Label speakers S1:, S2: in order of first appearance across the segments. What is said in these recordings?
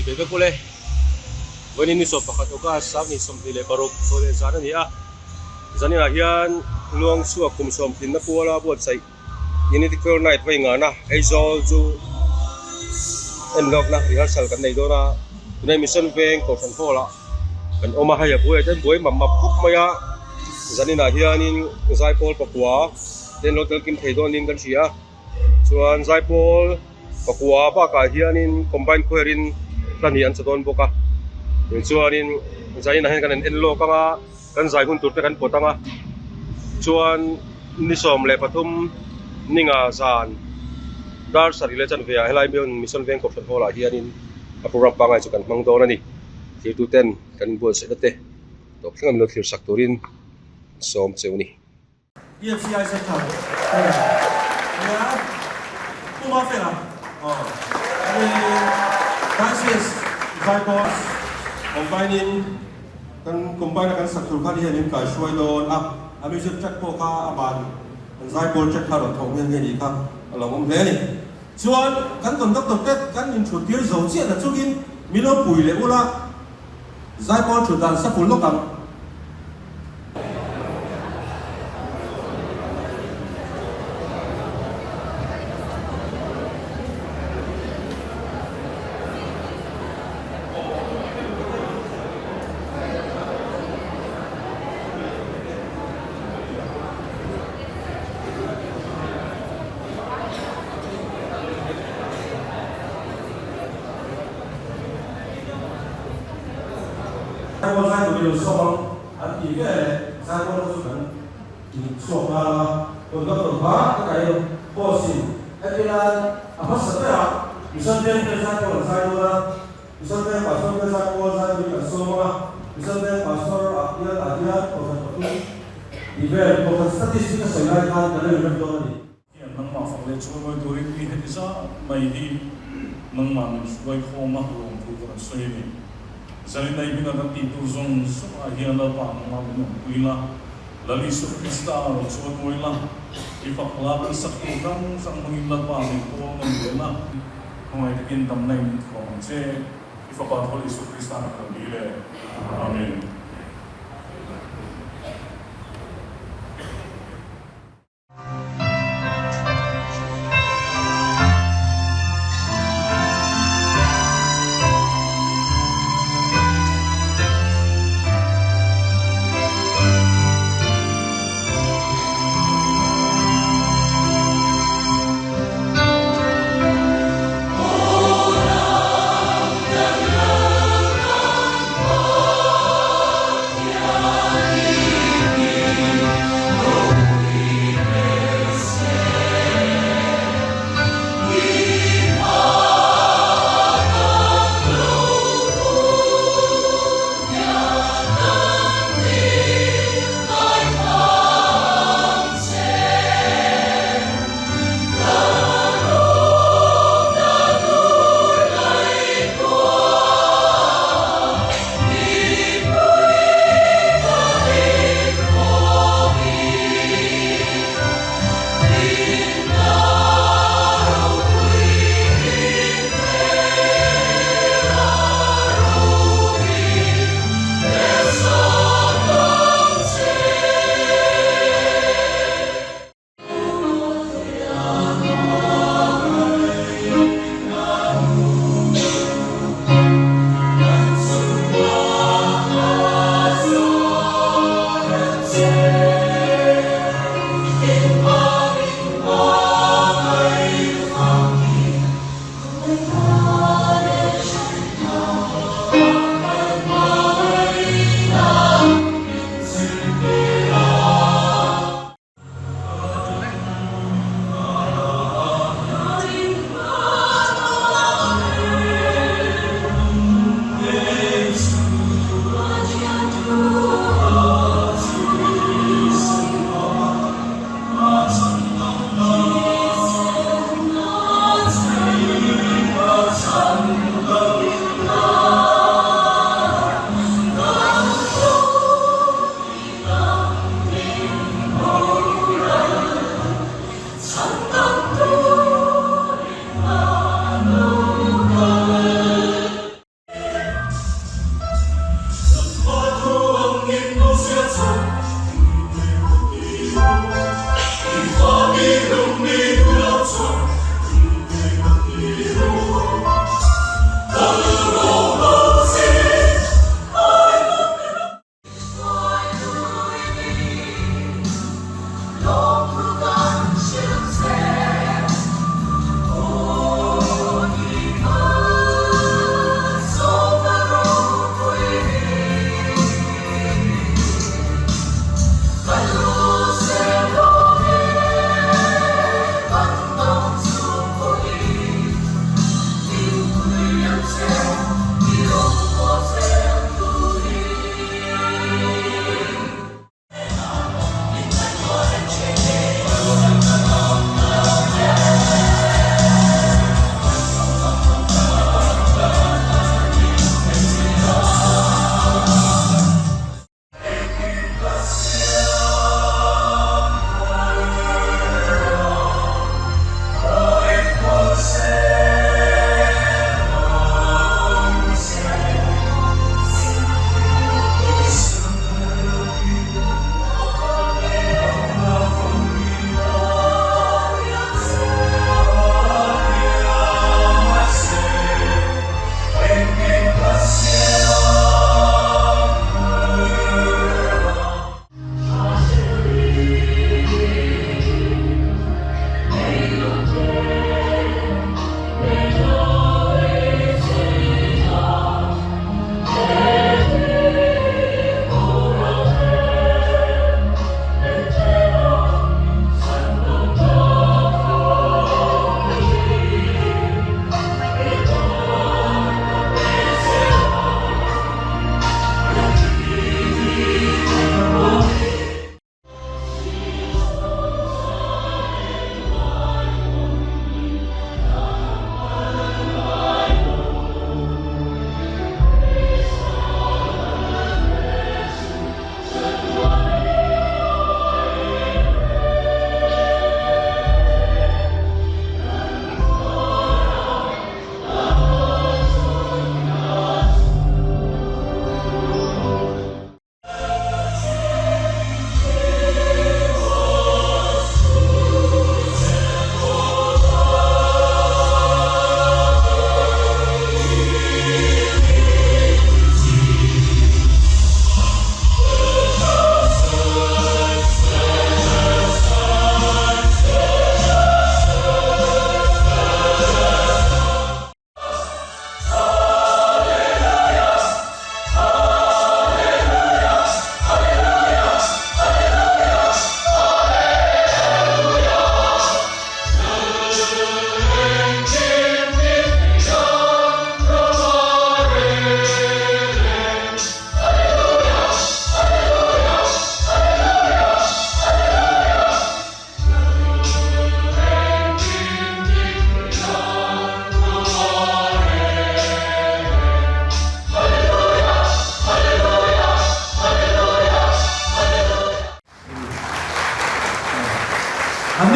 S1: Chibai vek ule. Vawiin ni 11 August 2026 thawhleh zan a ni a. Zaninah hian luang chhuak kum sawm tlinna puala buatsaih Unity Choir Night vawi ngana Aizawl chu en lawkna rehearsal kan nei dawn a. Tunah Mission Veng Kohhran Hall ah kan awm a, hei a buaiah te buai map map khawp mai a. Zaninah hianin Zaipawl pakua te an lo tel kim thei dawnin kan hria a. Chuan Zaipawl pakua bakah hianin combine choir in hla hnih an sa dawn bawk a. Chuanin zaninah hian kan en lawk ang a. Kan zai hun tur te kan pawt ang a, chuan ni 13 ninga zan dar sarih leh chanve ah helai mion Mission Veng Kohhran Hall ah hianin a program pangngai chu kan hmang dawn a ni. Thirtu ten kan inbuatsaihna te tawp thleng a min lo thlir sak turin sawm cheu a ni.
S2: PFCI Central nia Puma Fela aw ni Diocese Zaipawl combine in kan combine a kan sak tur khan hian in kai hruai dawn a, a music track pawh kha a ban kan Zaipawl track kha a rawn thawk nghe nghe nih kha a lo awm hle a ni. Chuan kan conductor te kan inthut tir zo chiah na chungin min lo pui leh ula Zaipawl thut dan sa ful lawk ang. Zaipawl zai tur i lo sawm ang an ti ve leh Zaipawl kha chu kan inchhuak nghal a, conductor hma ka kai lo boss in hetilan a hmasa berah Mission Veng te Zaipawl an zai dawn a, Mission Veng Pastor te Zaipawl zai turin kan sawm ang a, Mission Veng Pastor ah hian ah hian Kohhran pathum tih vel Kohhran statistic a sawi lai khan kan lo inrem dawn a ni.
S3: Hian nangmah fak leh chuan ngawi turin mi heti zat mai hi nangmah min hruai khawm a lawmthu ka rawn sawi a ni. Zaninai hmingah kan tih tur zawng zawngah hian Lalpa nangmah min awmpui la, Lal Isua Krista rawn chuan ngawi la, i fak hla kan sak tur hrang hrang hmangin Lalpa min pawl nawn leh la, khawngaih takin damna in min thuam ang che, i Fapa Thawl Isua Krista na kan dil e. Amen.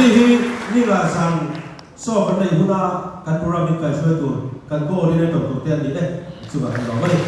S2: Anni hi ninga zan sawm kan neih huna kan program in kaihruai tur kan coordinator tur te an ni e, chuvang kan lawm a ni.